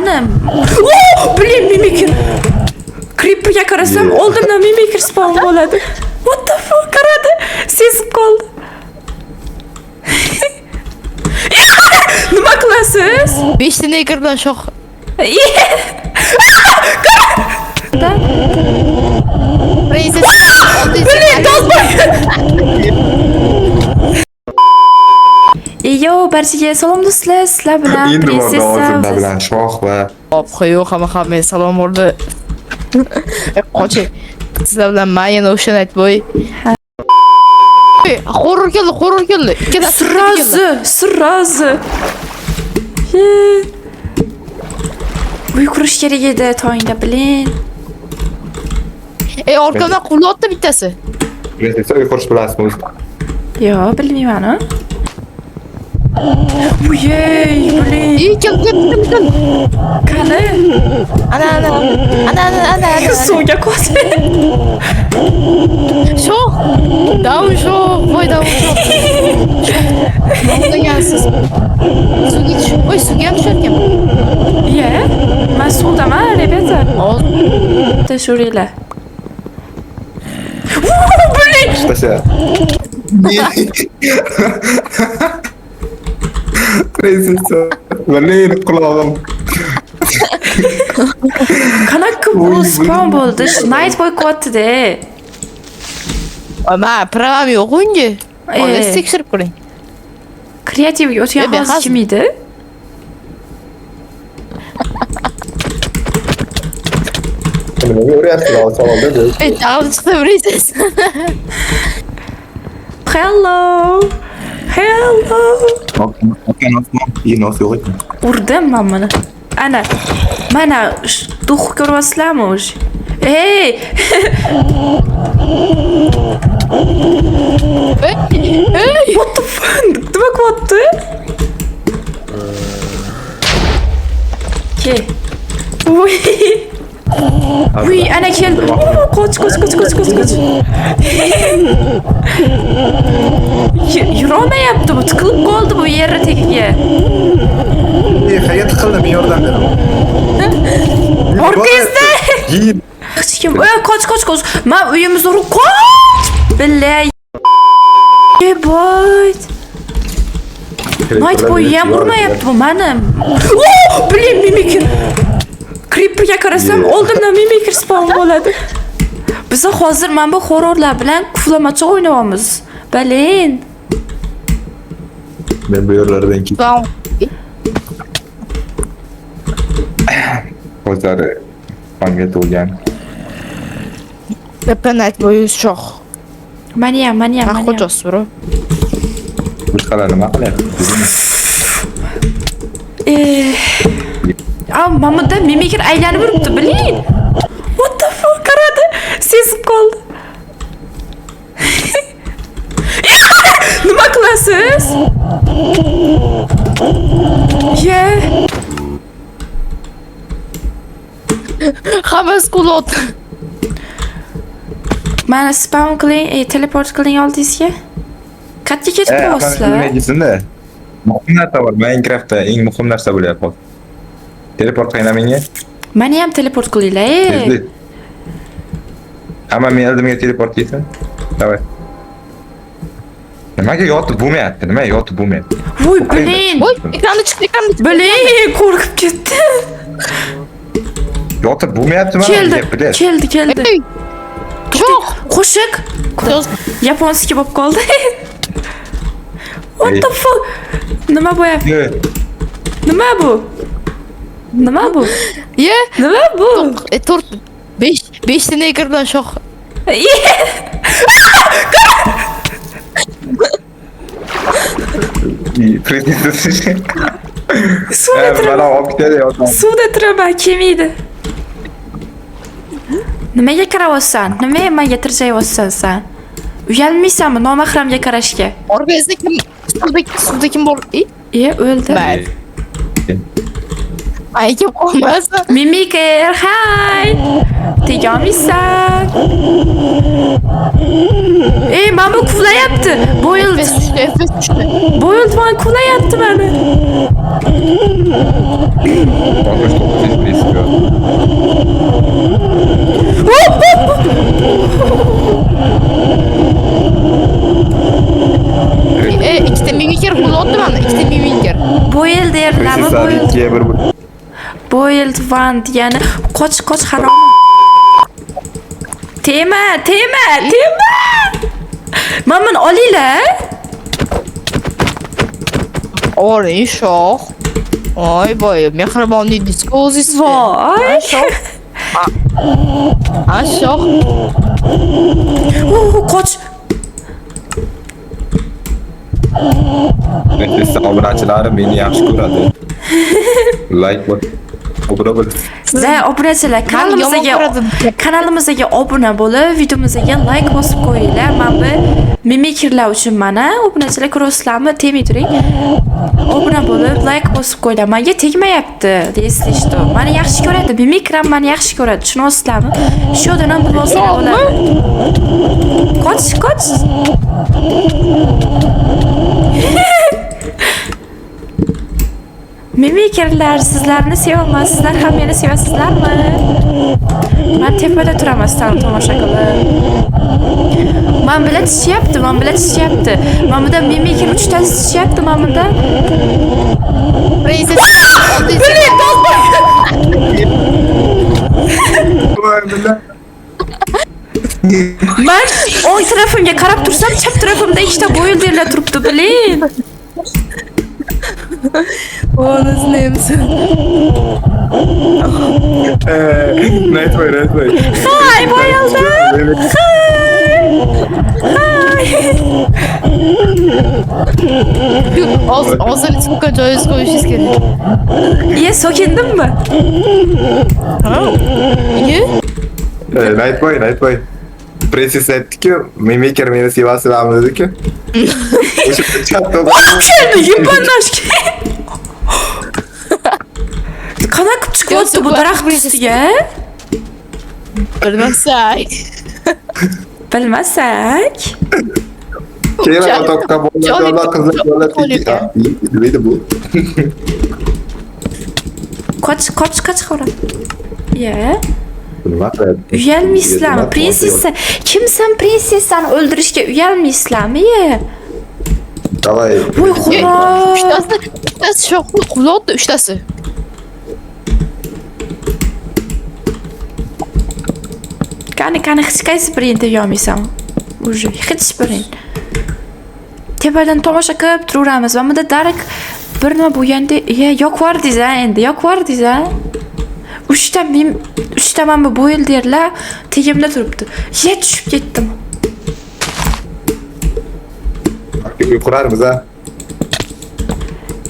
Mani. Oh, блин, mimiker. Creeperga qarasam, oldimdan mimiker spawn bo'ladi. What the fuck? Qaradi. Sezib qoldi. Nima qilasiz? 5 ta neger bilan shoh. Da. Prinsessa Блин, долбоёб. Yo, barchaga salom do'stlar, sizlar bilan Endi bordi prinsessa hozirda bilan shoh va Hop, yo'q, hamma hamma salom bo'ldi. Qoching. Sizlar bilan man yana o'sha Nightboy. Horror keldi, horror keldi. Ikkalasi keldi. Сразу, сразу. Ye. Uy qurish kerak edi tongda, блин. Ey, orqamdan quvlayapti bittasi. Prinsessa uy qurish bilasizmi o'zi? Yo'q, bilmayman, a? Uyey, блин. Ey, keldi, keldi, keldi. Qani? Ana, ana. Ana, ana, ana, ana. Suvga qo'ydi. Shoh. Down shoh, voy down shoh. Nima degansiz? Suvga tush. Voy, suvga ham tushar ekan. Ye, man suvdaman, ребята. Hozir Tashuringlar. Блин! Tasha. Prinsessa. Блин, qulog'im. Qanaqa bu spawn bo'ldi? Nightboy qilyapti-da. Ma, права m yo'q unga. Hozir tekshirib ko'ring. Kreativga o'tgan E, hozir kim edi? Nimaga uryapsiz hozir savolda? Ey, tag'in chiqdi prinsessa. Hello. Hello. Nos yo'q ekan. Urdim man buni. Ana. Mana дух ko'ryapsizlarmi o'sha? Ey! Ey, What the fuck? Nima qilyapti? Ke. Uy. Uy, ana keldi. Qoch, qoch, qoch, qoch, qoch, qoch. Yurolmayapti bu, tiqilib qoldi bu yerni tagiga. Ey, qayerga tiqildim? Men yordam beraman. Orqangizda. Yeyib. Hech kim. Ey, qoch, qoch, qoch. Man uyimizni urib qoch. Billa. Ey, boy. Nightboy ham urmayapti bu mani. Oh, блин, mimiker. Creeperga qarasam, oldimdan mimiker spawn bo'ladi. Biz hozir mana bu horrorlar bilan kuflamacha o'ynayapmiz. Блин. Men bu yerlardan ketdim. Down. Ko'zlari qonga to'lgan. Tepa Nightboy shoh. Mani ham, mani ham, mani ham. Xo'jasi, bro. Boshqalar nima qilyapti? A, mana bunda mimiker aylanib yuribdi, блин. What the fuck? Qaradi. Sezib qoldi. Nima qilasiz? Ye. Hammasi quvlayapti. Mana spawn qiling, teleport qiling oldingizga. Qayerga ketib qolyapsizlar? Nima desinda? Muhim narsa bor Minecraftda, eng muhim narsa bo'lyapti hozir. Teleport qiling menga. Mani ham teleport qilinglar, ey. Tezlik. Hamma men oldimga teleport qilsin. Давай. Nimaga yotib bo'lmayapti? Nimaga yotib bo'lmayapti? Voy, блин. Voy, ekranda chiqdi, ekranda chiqdi. Блин, qo'rqib ketdim. Yotib bo'lmayapti mana. Keldi, Блядь. keldi, keldi. Ey. Shoh. Qo'shiq японский bo'lib qoldi. What the fuck? Nima bo'lyapti? Ye, Nima bu? Nima bu? Ye. Nima bu? E, 4 5 5 ta neger bilan shoh. Prinsessa. Suvda turaman. Balo olib ketadi yotaman. Suvda turaman, kelmaydi. Nimaga qarayapsan? Nimaga menga tirjayapsan san? Uyalmaysanmi nomahramga qarashga? Orqangizda kim? Suvda kim bor? Ey, E, o'ldi. Mayli. Ay, kim qolmasin. Mimiker, hi! Tegolmaysan. Ey, mana bu kuvlayapti. Bo'yildi. FPS tushdi, FPS tushdi. Bo'yildi, mana kuvlayapti mani. mimiker. Boyilderlarmi? Prinsessa Boyil ikkiga bir Boiled one degani qoch qoch harom. Tema, tema, tema. Mana buni olinglar. Oling shoh. Oy boy, mehribonlik disko o'zingiz. Voy. Shoh. A shoh. Uh, qoch. Prinsessa obunachilari meni yaxshi ko'radi. Like bos. Obuna bo'l. Da, obunachilar, kanalimizga ko'radi. kanalimizga obuna bo'lib, videomizga like bosib qo'yinglar. Mana bu mimikirlar uchun mana obunachilar ko'rasizlarmi? Tegmay turing. Obuna bo'lib, like bosib qo'yinglar. Menga tegmayapti, если что. Meni yaxshi ko'radi, mimikr ham meni yaxshi ko'radi. Tushunyapsizlarmi? Shu yerdan ham bilib olsanglar bo'ladi. Qoch, qoch. Mimikirlar, sizlarni sevaman. Sizlar ham meni sevasizlarmi? Man tepada turaman sizlarni tomosha qilib. Man bilan tishyapti, man bilan tishyapti. Man bunda mimikir uchtasi tishyapti, man bunda. Prinsessa. Man o'ng tarafimga qarab tursam, chap tarafimda ikkita bo'yilderlar turibdi, блин. Onasını Nightboy, Nightboy. Hay, boyildim. Hay. Og'zini chiqqan joyingizga qo'yishingiz kerak. Iye, sokindimmi? Iye? Nightboy, Nightboy. Prinsessa aytdi-ku, Mimiker meni sevasizlarmi dedi-ku. O'sha chatda Keldi, yupanash. Qanaqa qilib chiqyapti bu daraxt ustiga? Bilmasak. Bilmasak. Keyin otoqqa bolalar, qizlar, bolalar Jolik- nima edi bu? Qoch, qoch, qoch qora. Iye. Nima qiladi? Uyalmaysizlarmi? Prinsessa, kimsan prinsessani o'ldirishga uyalmaysizlarmi? Iye. Давай. Voy xudo. Uchtasi, uchtasi shoh quvlotdi, uchtasi. Qani, qani hech qaysi birini tegolmaysan. Уже hech birini. Tepadan tomosha qilib turaveramiz. Mana bunda darak bir nima bo'lganda, iye, yoqib yubordingiz a endi, yoqib yubordingiz a. Uchta mim, uchta mana bu bo'yilderlar tegimda turibdi. Iye, tushib ketdim. Uy qurarmiz a?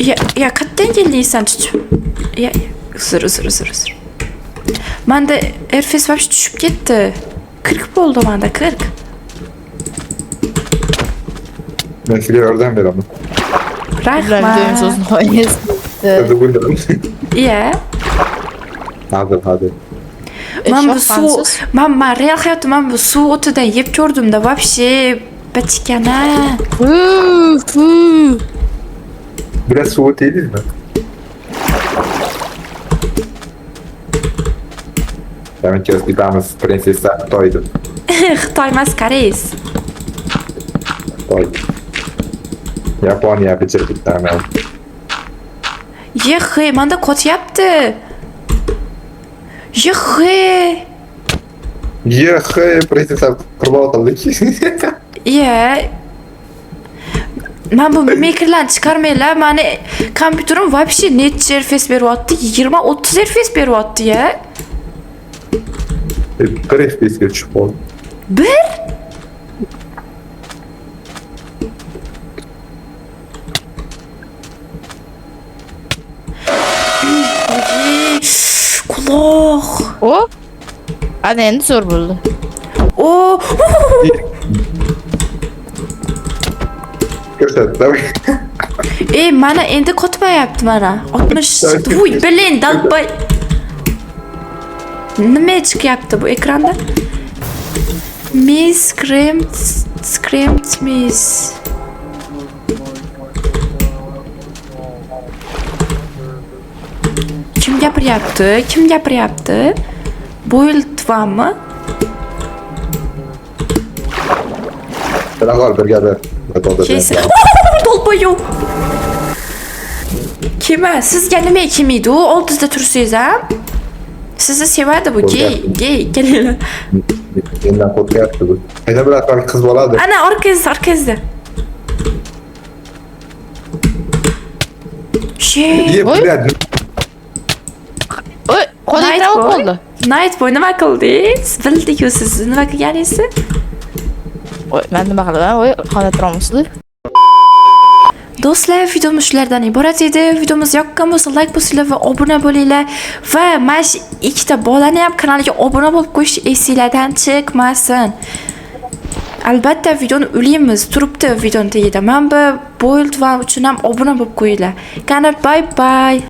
Ya, ya qayerdan kelding sen tushib? Ya, ya, uzr, uzr, uzr, uzr. Manda Airface вообще tushib ketdi. 40 bo'ldi manda, 40. Men sizga yordam beraman. Rahmat. So'zni qo'yingiz. Sizni o'ldirdim. Iya. Hozir, hozir. Man bu suv, man real hayotda man bu suv o'tidan yeb ko'rdimda, вообще bachkana. Uf, uf. Biraz soğuk değil mi? Demek ki bitamiz prinsessa Xitoydi. Xitoy emas, koreys. Xitoy. Yaponiya bichir bittami. Yexi, manda qotyapti. Yexi. Yexi, prinsessa qurbon qildik. Iya. Man bu mimiklarni chiqarmanglar. Mani kompyuterim вообще necha FPS beryapti? 20-30 FPS beryapti ya. Bir FPS'ga tushib qoldi. Bir? Oy, Quloq. O. Ana endi zo'r bo'ldi. O, Ko'rsat, давай. Ey, mana endi qotmayapti mana. 60. Vuy, блин, dalbay. Nima chiqyapti bu ekranda? Miss Screamed, Screamed Miss. Kim gapiryapti? Kim gapiryapti? Bo'yiltvami? Qol birga bir. Keysi. Dolbayo. Kema, sizga nima kelmaydi u? Oldingizda tursangiz ham. Sizni sevadi bu, gey, gey, kelinglar. Mendan qo'rqyapti bu. Qaydan biladi, balki qiz boladir. Ana orqangizda, orqangizda. Shit. Ye, Voy. блядь. Oy, qo'li Night kirib boy. qoldi. Night boy nima qildingiz? Bildik-ku siz nima qilganingizni. Oy, men nima qilaman? Oy, xona turamiz. Do'stlar, videomiz shulardan iborat edi. Videomiz yoqqan bo'lsa like bosinglar va obuna bo'linglar va mana shu ikkita bolani ham kanaliga obuna bo'lib qo'yish esinglardan chiqmasin. Albatta videoni ulaymiz, turibdi videoni tagida. Mana bu Bold va uchun ham obuna bo'lib qo'yinglar. Qani, bye bye.